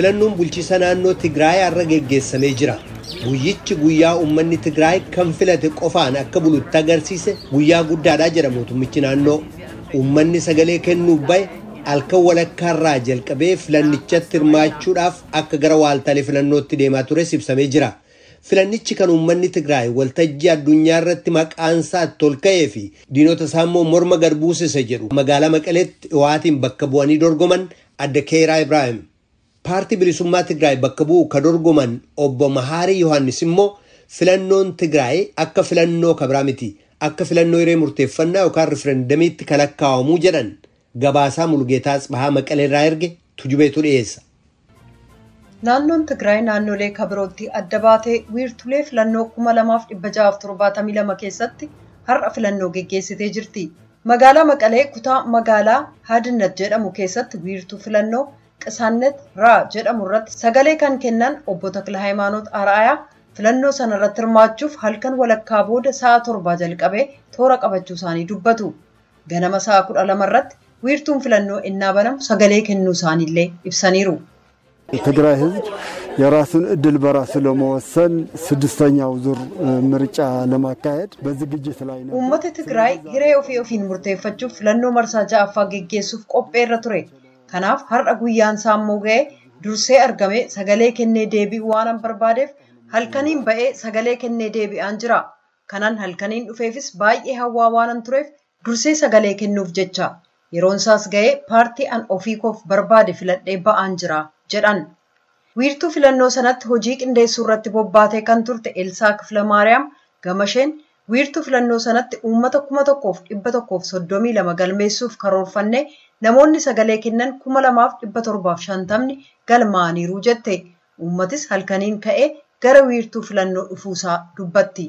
Filannoon bulchiisa naannoo Tigraay har'a geggeessamee jira. Guyyichi guyyaa uummanni Tigraay kan filate qofaan akka bulutti agarsiise guyyaa guddaadha jedha mootummichi naannoo. Uummanni sagalee kennuuf bahe halkan walakkaarraa jalqabee filannichatti hirmaachuudhaaf akka gara waaltaalee filannootti deemaa tures ibsamee jira. Filannichi kan uummanni Tigraay waltajjii addunyaa irratti maqaan isaa itti ol ka'ee fi diinota isaa immoo morma gad buusise jedhu magaalaa Maqaleetti dhiwaatiin bakka bu'anii dorgoman adda Keeraa Ibraahim. Paartii Bilisummaa Tigraay bakka bu'u ka dorgoman obbo Mahaarii Yohaannis immoo filannoon Tigraay akka filannoo kabraa miti, akka filannoo hiree murteeffannaa yookaan riferendamiitti kalakkaawamuu jedhan. Gabaasaa Mulgeetaa Tsibahaa Maqaleerraa erge Tujubeetu dhiyeessa. Naannoon Tigraay naannolee kabirootti adda baatee wiirtulee filannoo 2672 keessatti har'a filannoo geggeessitee jirti. Magaalaa Maqalee kutaa magaalaa Hadinat jedhamu keessatti wiirtuu filannoo Qisaannet Raa jedhamu irratti sagalee kan kennan obbo Takla Hayimaanoot Araayaa filannoo sana irratti hirmaachuuf halkan walakkaa booda sa'a 7 jalqabee toora qabachuu isaanii dubbatu. Ganama sa'a 12 irratti wiirtuun filannoo innaa banamu sagalee kennuu isaaniillee ibsaniiru. የትግራይ ሕዝብ የራሱን እድል በራሱ ለመወሰን ስድስተኛው ዙር ምርጫ ለማካሄድ በዝግጅት ላይ ነው። Uummata Tigraay hiree ofii ofiin murteeffachuuf filannoo marsaa ja'affaa geggeessuuf qopheerra ture. Kanaaf har'a guyyaan isaa immoo ga'ee dursee argame sagalee kennee deebi'uu waan barbaadeef halkaniin ba'ee sagalee kennee deebi'aan jira. Kanan halkaniin dhufeefis baay'ee hawwaa waanan tureef dursee sagalee kennuuf jecha. Yeroon isaas ga'ee paartii an ofii koof barbaade filadhee ba'aan jira jedhan. Wiirtuu filannoo sanatti hojii qindeessuu irratti bobbaatee kan turte Elsaa Kiflamaariyaam gamasheen wiirtuu filannoo sanatti uummata 1132 galmeessuuf karoorfanne namoonni sagalee kennan 2750 galmaa'aniiru jette. Uummatis halkaniin ka'ee gara wiirtuu filannoo dhufuusaa dubbatti.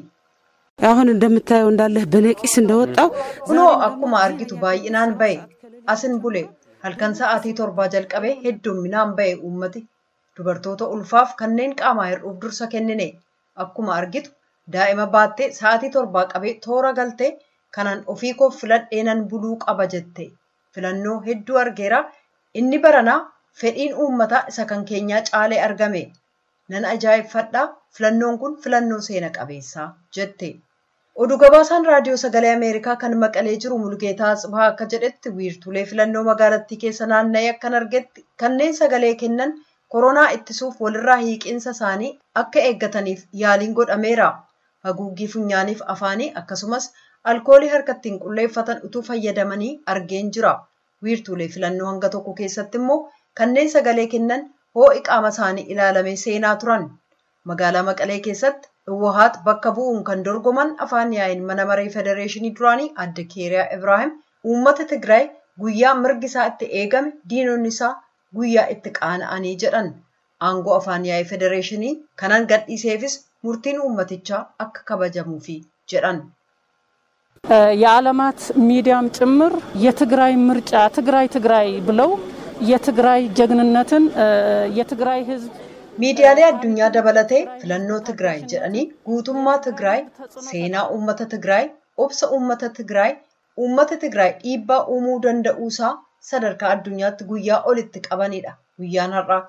አሁን እንደምታየው እንዳለህ በነቂስ እንደወጣው Kunoo akkuma argitu baay'inaan ba'e asin bule halkan sa'aatii 7 jalqabee hedduminaan ba'e uummati. Dubartoota ulfaaf kanneen qaamaa hir'uuf dursa kennine. Akkuma argitu daa'ima baattee sa'aatii 7 qabee toora galtee kanan ofii koof filadhee nan buluu qaba jette. Filannoo hedduu argeera. Inni baranaa fedhiin uummataa isa kan keenyaa caalee argame. Nan ajaa'ibfadhaa, filannoon kun filannoo seena qabeessaa jette. Oduu gabaasaan raadiyoo sagalee Ameerikaa kan Maqalee jiru Mulgeetaa Tsibahaa akka jedhetti wiirtulee filannoo magaalattii keessa naanna'ee akkan argetti kanneen sagalee kennan koronaa ittisuuf walirraa hiiqinsa isaanii akka eeggataniif yaaliin godhameera. Haguuggii funyaaniif afaanii akkasumas alkoolii harkattiin qulleeffatan utuu fayyadamanii argeen jira. Wiirtulee filannoo hanga tokko keessatti immoo kanneen sagalee kennan hoo'i qaama isaanii ilaalamee seenaa turan. Magaalaa Maqalee keessatti Hawwaat bakka bu'uun kan dorgoman afaan yaa'iin mana maree federeeshinii duraanii adda Keeriyaa Ibraahim uummata Tigraay guyyaa mirgi isaa itti eegame diinonni isaa guyyaa itti qaana'anii jedhan. Aangoo afaan yaa'ii federeeshinii kanan gadhiiseefis murtiin uummatichaa akka kabajamuufi jedhan. የዓለማት ሚዲያም ጭምር የትግራይ ምርጫ ትግራይ ትግራይ ብለው የትግራይ ጀግንነትን የትግራይ ሕዝብ Miidiyaalee addunyaa dabalatee filannoo Tigraay jedhanii guutummaa Tigraay, seenaa uummata Tigraay, obsa uummata Tigraay, uummata Tigraay dhiibbaa uumuu danda'uusaa sadarkaa addunyaatti guyyaa olitti qabanidha guyyaan har'aa.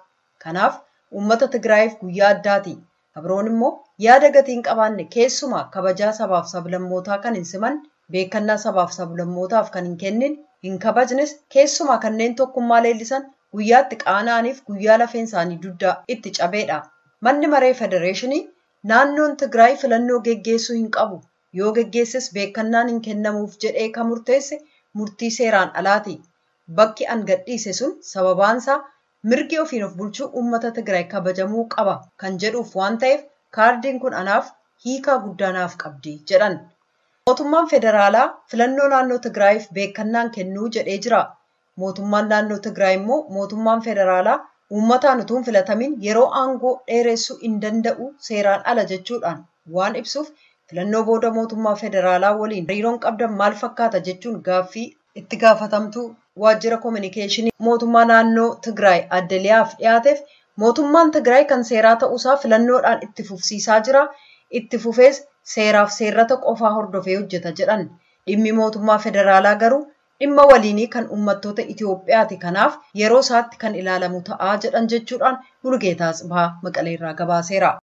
Kanaaf uummata Tigraayiif guyyaa addaati. Kabroon immoo yaada gatii hin qabaanne keessumaa kabajaa sabaaf sablammootaa kan hin simanne, beekannaa sabaaf sablammootaaf kan hin kennin, hin kabajnes keessumaa kanneen tokkummaa leellisan guyyaatti qaana'aniif guyyaa lafeen isaanii dugdaa itti cabeedha. Manni maree federeeshinii naannoon Tigraay filannoo geggeessuu hin qabu, yoo geggeesses beekannaan hin kennamuuf jedhee kan murteesse murtii seeraan alaati. Bakki an gadhiise sun sababaansaa mirgi ofiin of bulchuu uummata Tigraay kabajamuu qaba kan jedhuuf waan ta'eef kaardiin kun anaaf hiikaa guddaa naaf qabdi jedhan. Mootummaan federaalaa filannoo naannoo Tigraayiif beekannaan kennuu jedhee jira. Mootummaan naannoo Tigraay immoo mootummaan federaalaa uummataan utuu hin filatamin yeroo aangoo dheeressuu hin danda'u seeraan ala jechuudhaan waan ibsuuf filannoo booda mootummaa federaalaa waliin hariiroon qabdan maal fakkaata jechuun gaaffii itti gaafatamtu waajjira koominikeeshinii mootummaa naannoo Tigraay adde Liyaaf dhiyaateef mootummaan Tigraay kan seeraa ta'uusaa filannoodhaan itti fufsiisaa jira. Itti fufees seeraaf seerrata qofaa hordofee hojjeta jedhan. Dhimmi mootummaa federaalaa garuu Dhimma waliinii kan uummattoota Itiyoophiyaati, kanaaf yeroo isaatti kan ilaalamu ta'aa jedhan jechuudhaan Mulugeetaa Tsibhaa Maqaleerraa gabaaseera.